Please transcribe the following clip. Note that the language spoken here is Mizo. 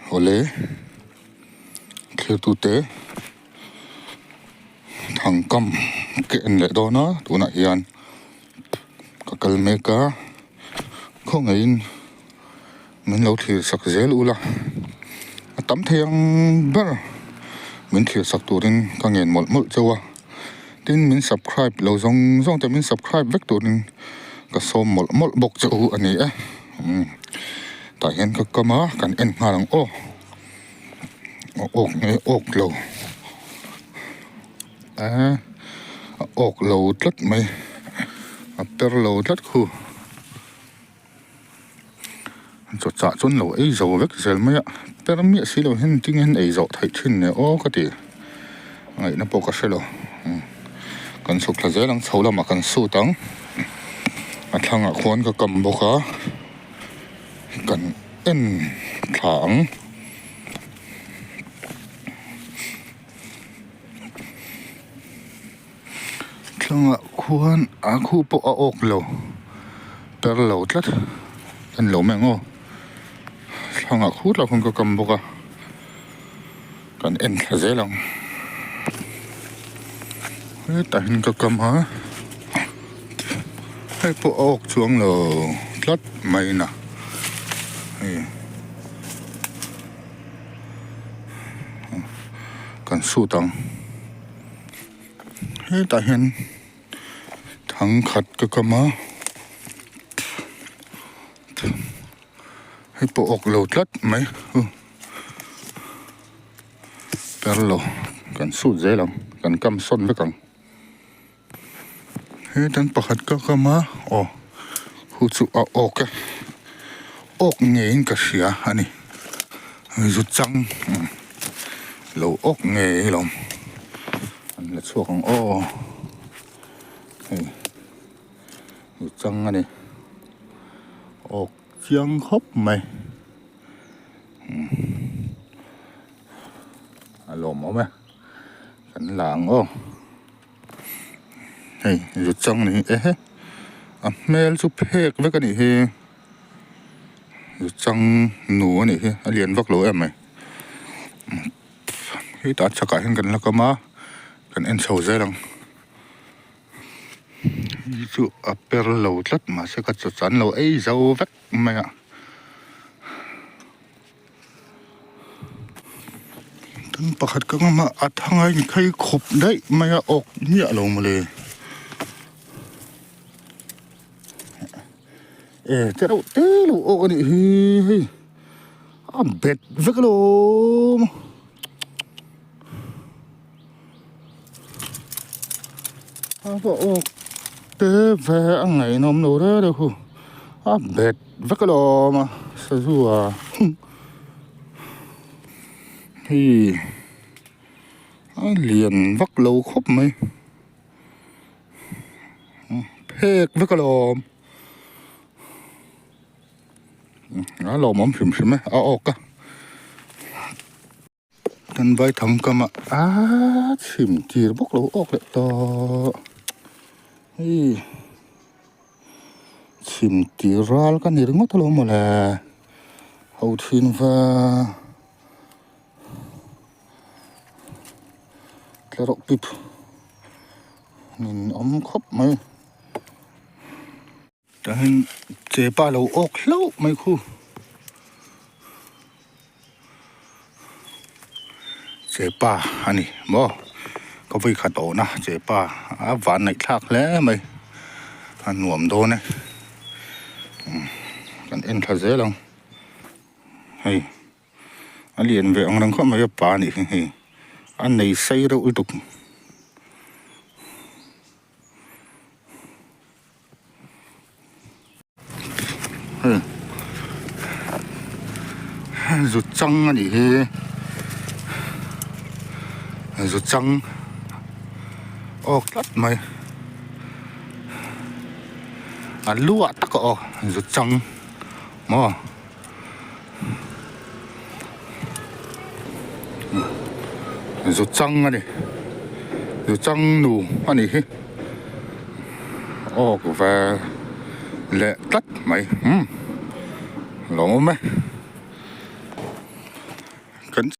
Awle thiltute thangkam ka en leh dawn a tunah hian ka kal mek a khawngaihin min lo thlir sak zel ula a tam thei ang ber min thlir sak turin ka ngen mawlh mawlh chauh a tin min subscribe lo zawng zawng te min subscribe vek turin ka sawm mawlh mawlh bawk che u a ni e. Tah hian ka kam a kan en nghal ang aw a awk nge awk lo eee a awk lo tlat mai a per lo tlat khu chaw chah chuan lo ei zo vek zel mai a per miah si lo hian engtin nge ei zawh theih thin le aw ka ti ngaihna pawh ka hre lo kan chhuk thla zel ang chho lamah kan sut ang a thlangah khuan ka kam bawk a kan en thla ang. Thlangah khuan a khu pawh a awk lo per lo tlat en lo mai ang aw thlangah khur lah khuan ka kam bawk a kan en thla zel ang hetah hian ka kam a hei pawh a awk chuang lo tlat mai na hei kan sut ang. Hetah hian thang khat ka kam a hei pawh awk lo tlat mai per lo kan sut zel ang kan kam sawn vek ang hetan pakhat ka kam a aw hu chu a awk e awk ngeiin ka hria a ni zu chang. Lo awk ngei lo an la chhuak ang aw hei zu chang a ni awk chiang khawp mai a lawmawm e kan la ang aw hei zu chang ni e he a hmel chu phek vek a nih hi zu chang nu a nih hi a lian vak lo em mai. Hetah chhakah hian kan la kam a kan en chho zel ang hei chu a per lo tlat mahse ka chaw chan lo ei zo vek mai a tin pakhat ka ngam a a thang a inkhei khawp daih mai a awk miah lo mawle e te reuh te lo awk a nih hi hei. A bet vek alawm a va awk te ve a ngaihnawm lo reu reu hu a bet vek alawm a sazu a hei a lian vak lo khawp mai phek vek alawm. A lawmawm hrim hrim e a awk a kan vai thang kam ah aaa chhim tir bawk lo awk leh tawh hei chhim tir ral ka ni ringawt alawm mawle ho thin va tlarawh pip nin awm khawp mai. Tah hian chepa lo awk hlauh mai khu chepa a ni maw ka vawi khat awhna chepa a van naih thlak hle mai a nuam dawn e kan en thla zel ang hei a lian ve ang reng khawp mai a pa a nih hi hei a nei sei reuh lutuk. Zu chang a nih hi zu chang awk tlat mai a luah tak a aw zu chang maw zu chang a ni zu chang nu a nih hi awk ve leh tlat mai umm lawm awm e.